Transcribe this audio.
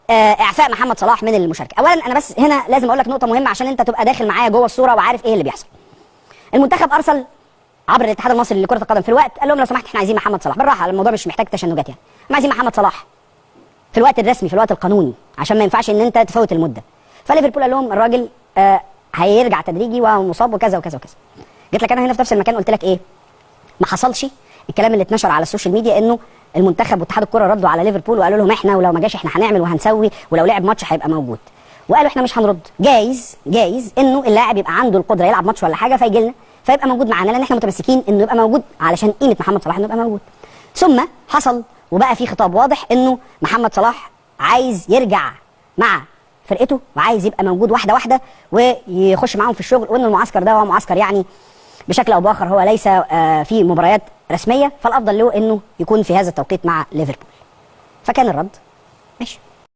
اعفاء محمد صلاح من المشاركة. اولا انا بس هنا لازم اقول لك نقطة مهمة عشان انت تبقى داخل معايا جوه الصورة وعارف ايه اللي بيحصل. المنتخب ارسل عبر الاتحاد المصري لكرة القدم في الوقت، قال لهم لو سمحت احنا عايزين محمد صلاح، بالراحة الموضوع مش محتاج تشنجات يعني، احنا عايزين محمد صلاح في الوقت الرسمي في الوقت القانوني عشان ما ينفعش ان انت تفوت المدة. فليفربول قال لهم الراجل هيرجع تدريجي ومصاب وكذا وكذا وكذا. جيت لك انا هنا في نفس المكان قلت لك ايه؟ ما حصلش الكلام اللي اتنشر على ال social media انه المنتخب واتحاد الكره ردوا على ليفربول وقالوا لهم احنا ولو ما جاش احنا هنعمل وهنسوي ولو لعب ماتش هيبقى موجود، وقالوا احنا مش هنرد. جايز انه اللاعب يبقى عنده القدرة يلعب ماتش ولا حاجة فيجي لنا فيبقى موجود معانا، لان احنا متمسكين انه يبقى موجود علشان قيمة محمد صلاح انه يبقى موجود. ثم حصل وبقى في خطاب واضح انه محمد صلاح عايز يرجع مع فرقته وعايز يبقى موجود واحدة واحدة ويخش معاهم في الشغل، وان المعسكر ده هو معسكر يعني بشكل او باخر هو ليس في مباريات رسمية، فالافضل له انه يكون في هذا التوقيت مع ليفربول. فكان الرد ماشي.